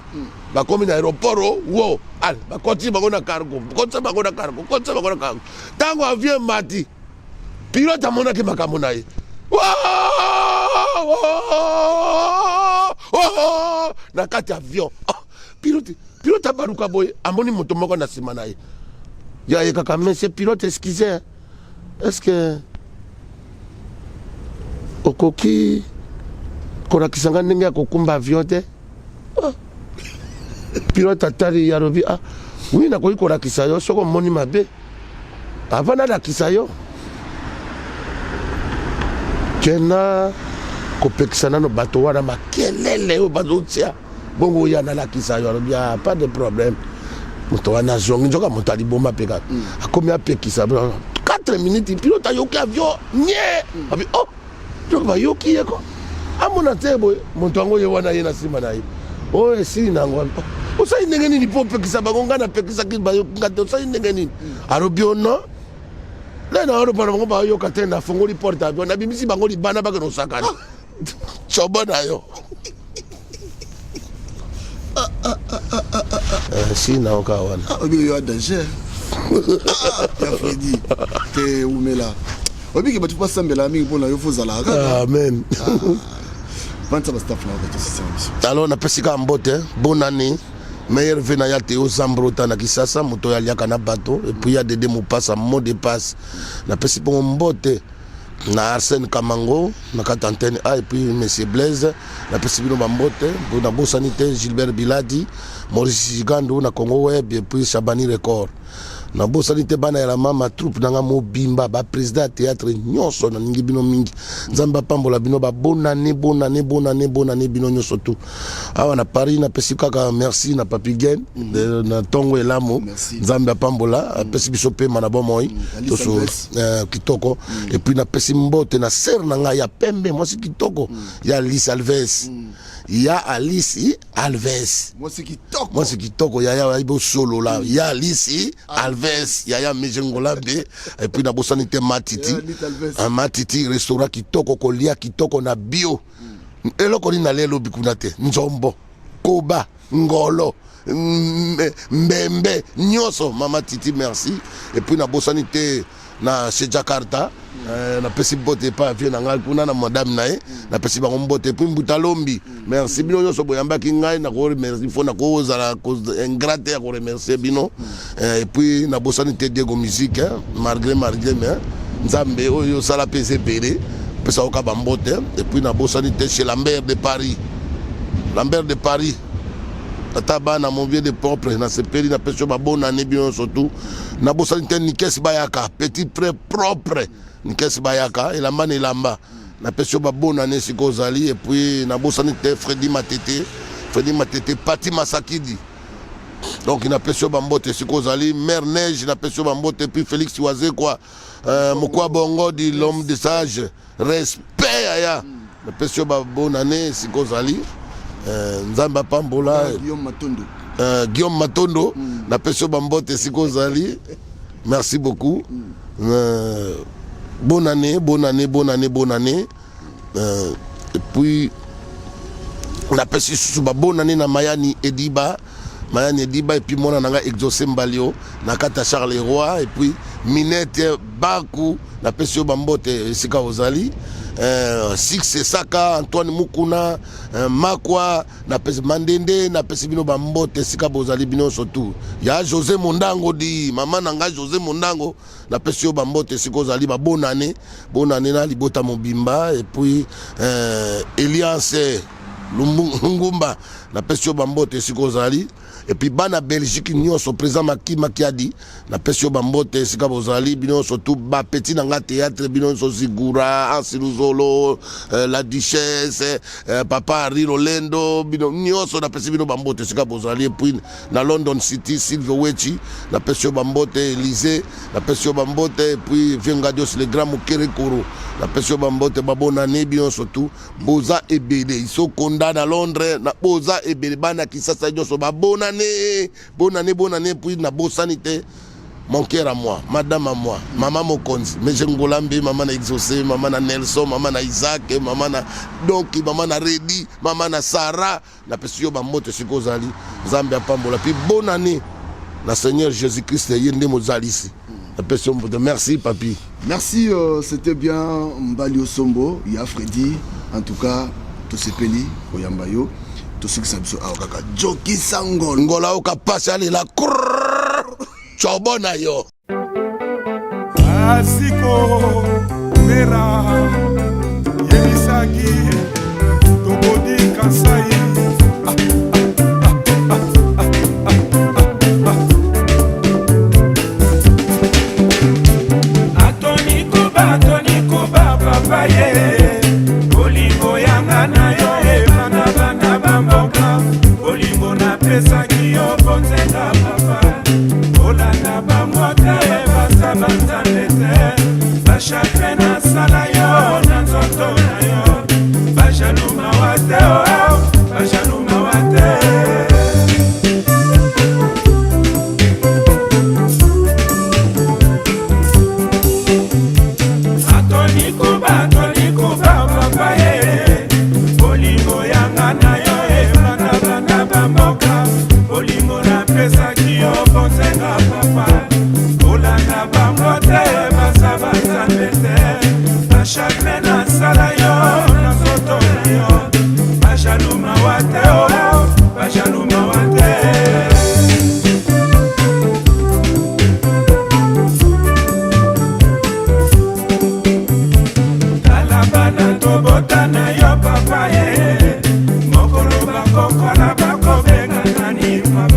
bakomi na aéroport oh, wo ale bakotisi bango na cargo, kotisa bango na cargo, kotisa bango na cargo. Ntango avion emati, pilote amonaki makambo na ye na kati ya avion. Ah, pilote pilote abaluka boye, amoni moto moko na nsima na ye, ye ayekaka, monsieur pilote, excusez, est-ce que okoki kolakisa nga ndenge ya kokumba avion te? Ah. Pilote atali, alobi, ah oui, nakoki kolakisa yo soki omoni mabe. Avant nalakisa yo, kena kopekisa nano bato wana makelele oyo bazotia, bongo oya nalakisa yo. Alobi, ah, pas de problème. Moto wana azongi, nzoka moto aliboma mpe kaka akomi apekisa 4 minutes, pilote ayoki avion nye, abi oh, donc bayoki ye ko amona te boye moto yango ye wana ye na nsima na ye oyo esili na yango. Oh, osali ndenge nini mpo opekisa bango? Ngai napekisaki, bayoki nga te, osali ndenge nini? Alobi, o non, nde na oloba na bango bayoka te, nafongoli porte avion, nabimisi bango libanda, bakende osakana cobo na yo. Si naoka wana. Oyebi yo danger ya Fredi te, umela oyebiki bato basambela mingi mpona yo, fozalaka kaka. Amen. Vantisa bastaff na yo, biso. Alors napesi kaka mbote, bonani, meilleur ve na ya Teo Zambrota na Kisasa, moto oyo aliaka na bato, et puis ya Dede Mopasa, mot de passe. Napesi mpongo mbote na Arsène Kamango na kati antenne A, et puis monsieur Blaise, napesi bino bambote. Mpo nabosani te Gilbert Biladi, Maurice Gigandu na Congo Web, et puis Chabani Record. Nabosani te bana ya la mama, troupe nanga mobimba, baprésident ya théâtre nyonso, nalingi bino mingi. Nzambe apambola bino, babonane, bonane, bonane, bonane bino nyonso tu awa na Paris. Napesi kaka merci na Papi Gen na ntongo elamu. Nzambe apambola, apesi biso pema na bomoi toso kitoko. Et puis napesi mbote na sere na ngai ya pembe, mwasi kitoko ya Alice Alves, ya Alice Alves. Mwasi kitoko. Mwasi kitoko, yaya ayebi osolola, ya Alice Alves, yaya Meje Ngolambe. Et puis nabosani te Matiti. Ah, Matiti restaurant kitoko, kolia kitoko na bio. Eloko nini nalia elobi kuna te? Nzombo, koba, ngolo, mbembe nyonso. Mama Titi, merci. Et puis nabosani te na chez Jakarta, napesi mbote epai ya vie na ngai kuna na madame na ye, napesi bango mbote. Et puis Mbuta Lombi, merci bino nyonso boyambaki ngai. Nakoremercie, fo nakozala ingrat te ya koremercie bino. Et puis nabosani te Diego Musique, malgré malgré, mais Nzambe oyo osala mpe eza ebele, pesa oka bambote. Et puis nabosani te chez Lambert de Paris, Lambert de Paris, ata bana, mon vieux de propre, nasepeli, napesi yo babonane bino nyonso tu. Nabosani te Nikes Bayaka, petit frère propre, Nikes Bayaka, elamba na elamba, napesi yo babonane esika ozali. Et puis nabosani te Fredi Matete, Fredi Matete, Pati Masakidi, donc napesi yo bambote esika ozali. Mare Neige, napesi yo bambote. Et puis Félix Wazekwa, Mokwa Bongo di l'homme de sage, respect yaya, napesi yo babonane esika ozali. Nzambe apambola. Guillaume Matondo. Guillaume Matondo, napesi yo bambote esika ozali, merci beaucoup. Bonne année, bonne année, bonne année, bonne année. Et puis napesi lisusu babonne année na Mayani Ediba, Mayani Ediba, et puis mwana na ngai Exaucé Mbalio na kati ya Charleroi, et puis Minette Baku, napesi yo bambote esika ozali. Six Esaka, Antoine Mukuna, Makwa, napesi Mandende, napesi bino bambote esika bozali bino nyonso tu. Ya José Mondango di mama na ngai José Mondango, napesi yo bambote esika ozali, babonane, bonane na libota mobimba. Et puis Eliance Ngumba, napesi yo bambote esika ozali. Et puis bana Belgique nyonso, président Maki Makiadi, napesi yo bambote esika bozali bino nyonso tu. Bapeti na nga théâtre bino nyonso, Zigura, Ansi Luzolo, la Duchesse, papa Henri Lolendo, bino nyonso napesi bino bambote esika bozali. Et puis na London City, Sylve Wechi, napesi yo bambote. Élysée, napesi yo bambote. Et puis vieux Ngadios, le grand Mokere Koro, napesi yo bambote, babonane bino nyonso tu. Boza ebele, Isokonda na Londres na boza ebele, bana Kisasa nyonso, babonane, bonane, bonane. Puis nabosani te Mon cœur à moi, madame à moi, mama mokonzi, Meje Ngolambi, mama na Exaucé, mama na Nelson, mama na Isaac, mama na Donki, mama na Redi, mama na Sarah, napesi yo bambote esika ozali. Nzambe apambola puis bonne année na Seigneur Jésus-Christ ye nde mozalisi. Napesi yo mbote. Merci papi. Merci, c'était bien Mbali Osombo, ya Freddy. En tout cas, tosepeli koyamba yo. Tosukisa biso awa kaka Jokisa Ngolo. Ngola oka pasi alela chobo na yo. Asiko mera yebisaki tobodi kasai. Atoni kuba, atoni kuba papa ye bolingo yanga na yo ebanda banda bamboka bolingo napesaki yo bonzenga papa kolanda bango te baza banzambe te bachagrin nasala yo na nzoto na yo bajalu mawa te oh, bajalu mawa te. Atoni kuba, atoni kuba papa ye bolingo yanga na yo ebanda banda bamboka bolingo napesaki yo bonzenga papa kolanda bango te baza banzambe te bachagrin nasala yo na nzoto na yo bajalu mawa te oh, bajalu mawa te. Tala bana tobota na yo papa ye mokolo bakokola bakobenga nani papa.